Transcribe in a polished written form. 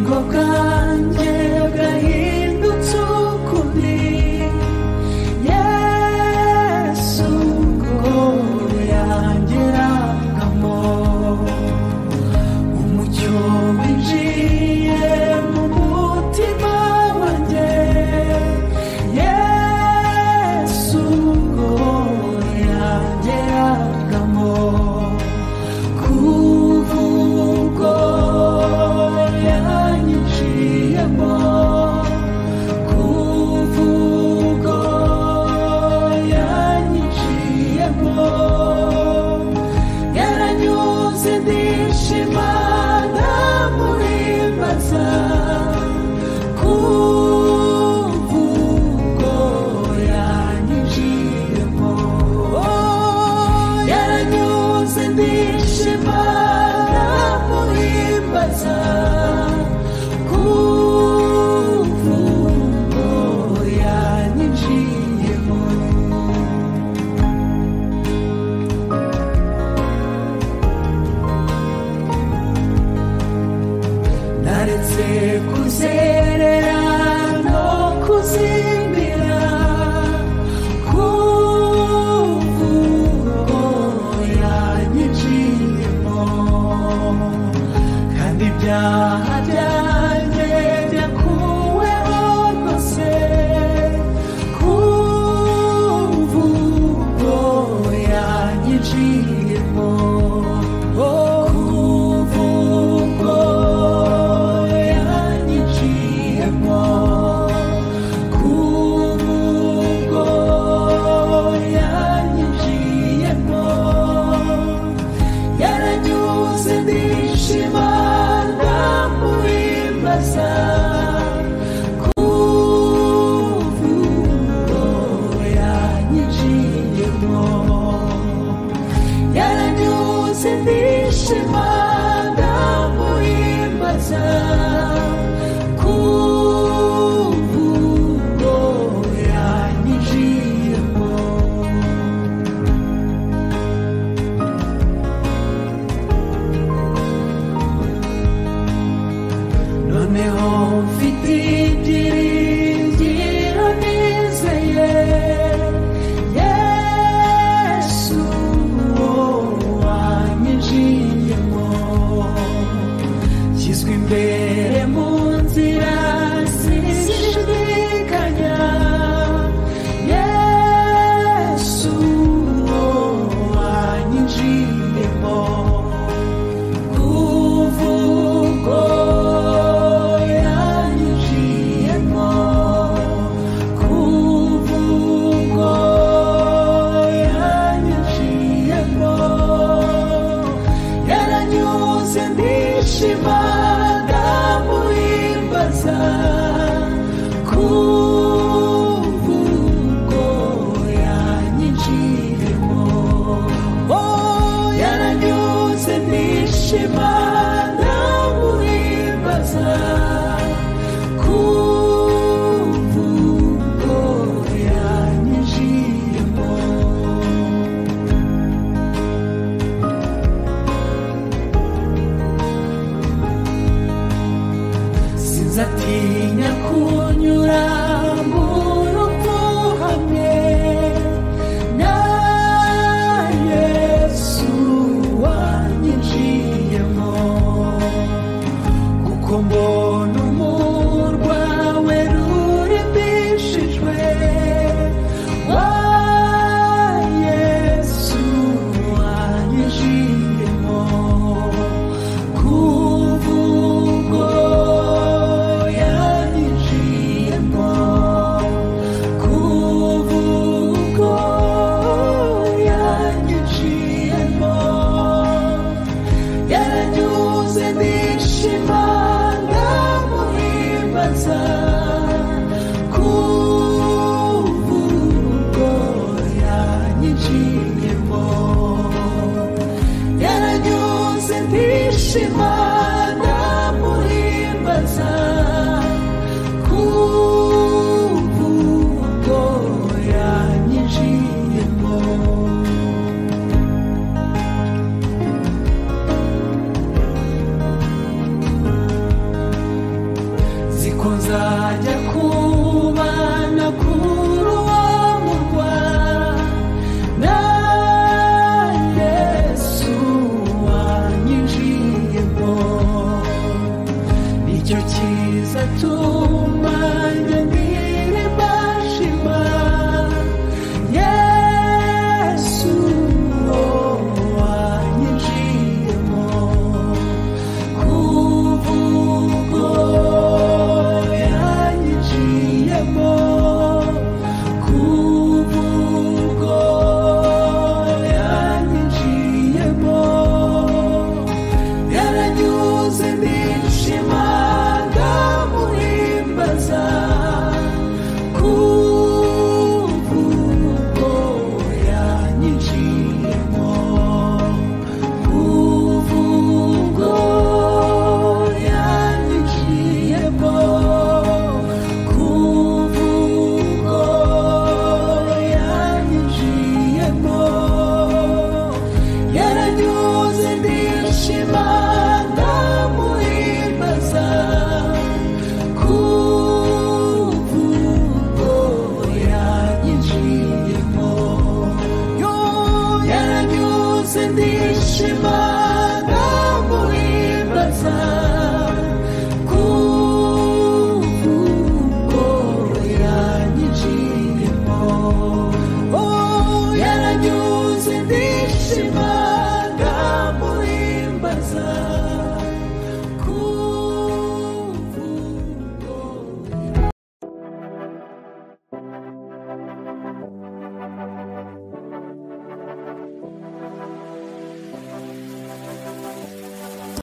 Ubugingo bwanjye bwahindutse ukundi, Yesu ubwo yangeragamo. Umucyo winjiye mu mutima wanjye, Yesu ubwo yangeragamo. Kuva ubwo yanyinjiyemo, kuva ubwo yanyinjiyemo, yaranyuze ndishima ndamuhimbaza. Kuva ubwo yanyinjiyemo, yaranyuze ndishima ndamuhimbaza. Kuva ubwo yanyinjiyemo. Naretse kuzerera no kuzimira, kuva ubwo yanyinjiyemo. Kandi ibyaha byanjye byakuweho rwose, kuva ubwo yanyinjiyemo. Kuva ubwo yanyinjiyemo, kuva ubwo yanyinjiyemo, yaranyuze ndishima ndamuhimbaza. Kuva ubwo yanyinjiyemo, yaranyuze ndishima ndamuhimbaza. Kuva ubwo yanyinjiyemo. Noneho mfite ibyiringiro nizeye, Yesu wanyinjiyemo. Shyizwe imbere mu nzira sinshidikanya, Yesu wanyinjiyemo. Kuva ubwo yanyinjiyemo, kuva ubwo yanyinjiyemo, yaranyuze ndishima ndamuhimbaza. Kuva ubwo yanyinjiyemo, yaranyuze ndishima ndamuhimbaza. Kuva ubwo yanyinjiyemo. Sinzatinya kunyura mu rupfu hamwe na Yesu wanyinjiyemo, kuko mbona umurwa we rurimbishijwe wa Yesu wanyinjiyemo. Kuva ubwo yanyinjiyemo, kuva ubwo yanyinjiyemo, yaranyuze ndishima ndamuhimbaza. Kuva ubwo yanyinjiyemo, yaranyuze ndishima ndamuhimbaza. Kuva ubwo yanyinjiyemo. Ndishima.